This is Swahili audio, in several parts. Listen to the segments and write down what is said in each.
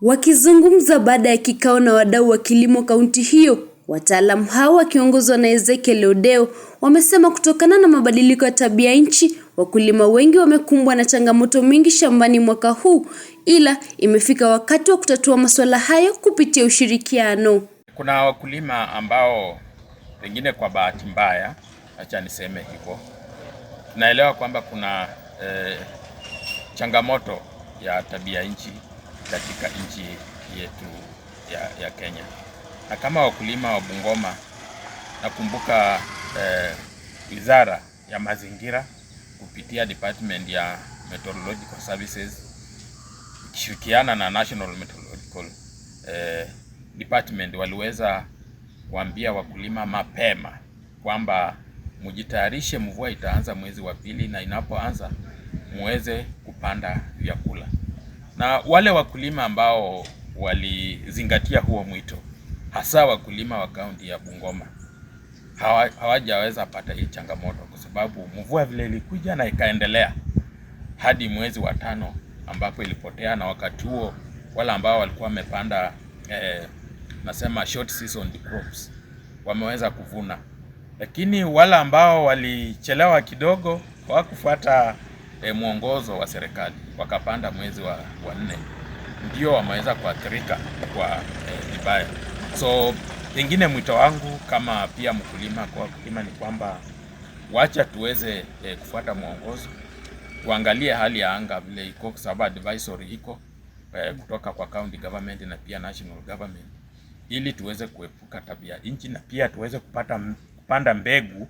Wakizungumza baada ya kikao na wadau wa kilimo kaunti hiyo, wataalamu hao wakiongozwa na Ezekiel Odeo wamesema kutokana na mabadiliko ya tabia nchi, wakulima wengi wamekumbwa na changamoto mingi shambani mwaka huu, ila imefika wakati wa kutatua masuala hayo kupitia ushirikiano. Kuna wakulima ambao pengine kwa bahati mbaya, acha niseme hivyo, tunaelewa kwamba kuna changamoto ya tabia nchi katika nchi yetu ya Kenya, na kama wakulima wa Bungoma nakumbuka Wizara ya Mazingira kupitia Department ya Meteorological Services ikishirikiana na National Meteorological Department waliweza kuambia wakulima mapema kwamba mjitayarishe, mvua itaanza mwezi wa pili, na inapoanza muweze kupanda vyakula. Na wale wakulima ambao walizingatia huo mwito, hasa wakulima wa kaunti ya Bungoma hawajaweza pata hii changamoto, kwa sababu mvua vile ilikuja na ikaendelea hadi mwezi wa tano ambapo ilipotea, na wakati huo wale ambao walikuwa wamepanda nasema short season crops wameweza kuvuna, lakini wale ambao walichelewa kidogo hawakufuata mwongozo wa serikali wakapanda mwezi wa nne, ndio wameweza kuathirika kwa vibaya. So pengine mwito wangu kama pia mkulima kwa wakulima ni kwamba wacha tuweze kufuata mwongozo, tuangalie hali ya anga vile iko, kwa sababu advisory iko kutoka kwa county government na pia national government, ili tuweze kuepuka tabia nchi na pia tuweze kupanda mbegu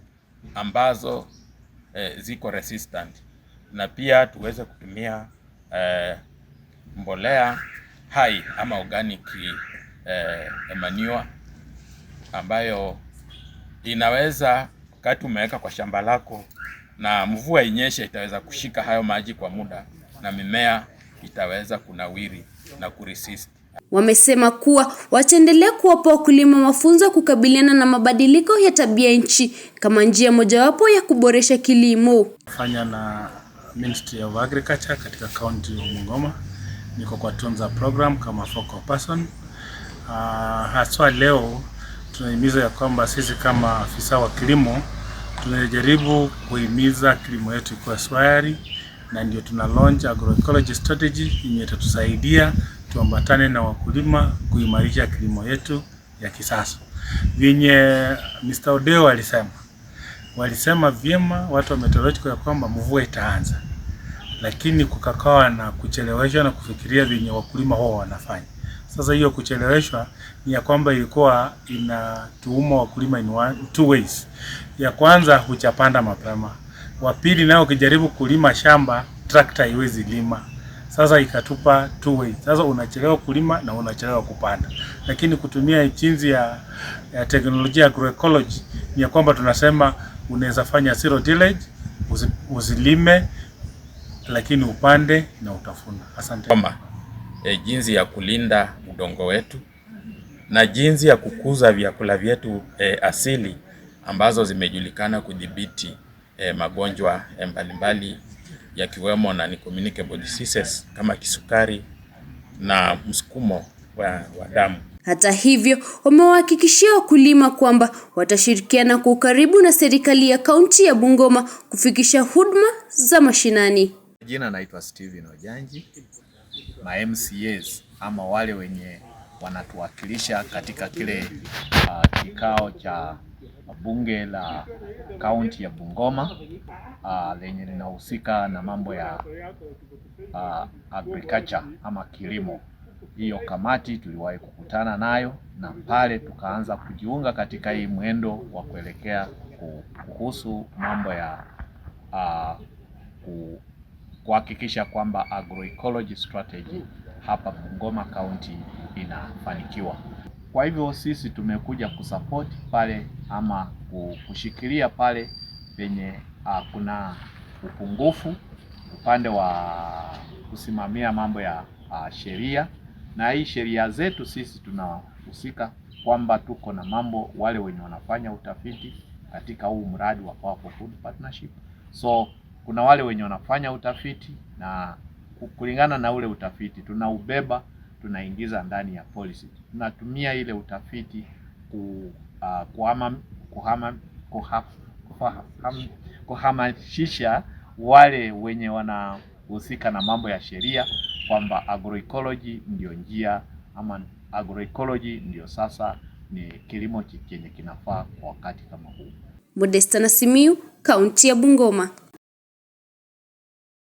ambazo ziko resistant na pia tuweze kutumia mbolea hai ama organic manure ambayo inaweza wakati umeweka kwa shamba lako na mvua inyeshe, itaweza kushika hayo maji kwa muda na mimea itaweza kunawiri na kuresist. Wamesema kuwa wataendelea kuwapa wakulima mafunzo ya kukabiliana na mabadiliko ya tabia nchi kama njia mojawapo ya kuboresha kilimo. Fanya na Ministry of Agriculture katika kaunti ya Bungoma. Niko kwa Tunza program kama focal person. Haswa leo tunahimiza ya kwamba sisi kama afisa wa kilimo tunajaribu kuhimiza kilimo yetu ikuwe shwari, na ndio tuna launch agroecology strategy yenye itatusaidia tuambatane na wakulima kuimarisha kilimo yetu ya kisasa. Vyenye Mr. Odeo alisema, walisema vyema watu wa meteorological ya kwamba mvua itaanza, lakini kukakawa na kucheleweshwa na kufikiria vyenye wakulima huwa wanafanya. Sasa hiyo kucheleweshwa ni ya kwamba ilikuwa inatuuma wakulima in two ways. Ya kwanza, hujapanda mapema. Wa pili, nao ukijaribu kulima shamba trakta haiwezi lima. Sasa ikatupa two ways. Sasa unachelewa kulima na unachelewa kupanda. Lakini kutumia jinsi ya teknolojia ya agroecology ni ya kwamba tunasema unaweza fanya zero tillage, usilime lakini upande na utavuna. Asante. Kama jinsi ya kulinda udongo wetu na jinsi ya kukuza vyakula vyetu asili ambazo zimejulikana kudhibiti magonjwa mbalimbali yakiwemo na non-communicable diseases kama kisukari na msukumo wa damu. Hata hivyo, wamewahakikishia wakulima kwamba watashirikiana kwa ukaribu na serikali ya kaunti ya Bungoma kufikisha huduma za mashinani. Jina naitwa Steven Ojanji. Ma MCAs ama wale wenye wanatuwakilisha katika kile kikao cha bunge la kaunti ya Bungoma lenye linahusika na mambo ya agriculture ama kilimo. Hiyo kamati tuliwahi kukutana nayo na pale tukaanza kujiunga katika hii mwendo wa kuelekea kuhusu mambo ya kuhakikisha kwamba agroecology strategy hapa Bungoma County inafanikiwa. Kwa hivyo sisi tumekuja kusupport pale ama kushikilia pale penye kuna upungufu upande wa kusimamia mambo ya sheria, na hii sheria zetu sisi tunahusika kwamba tuko na mambo wale wenye wanafanya utafiti katika huu mradi wa Powerful Food Partnership. So kuna wale wenye wanafanya utafiti na kulingana na ule utafiti tunaubeba tunaingiza ndani ya policy. Tunatumia ile utafiti ku, kuhama, kuhama, kuha, kuhamasisha wale wenye wanahusika na mambo ya sheria kwamba agroecology ndio njia ama agroecology ndio sasa ni kilimo chenye kinafaa kwa wakati kama huu. Modesta Nasimiyu, kaunti ya Bungoma.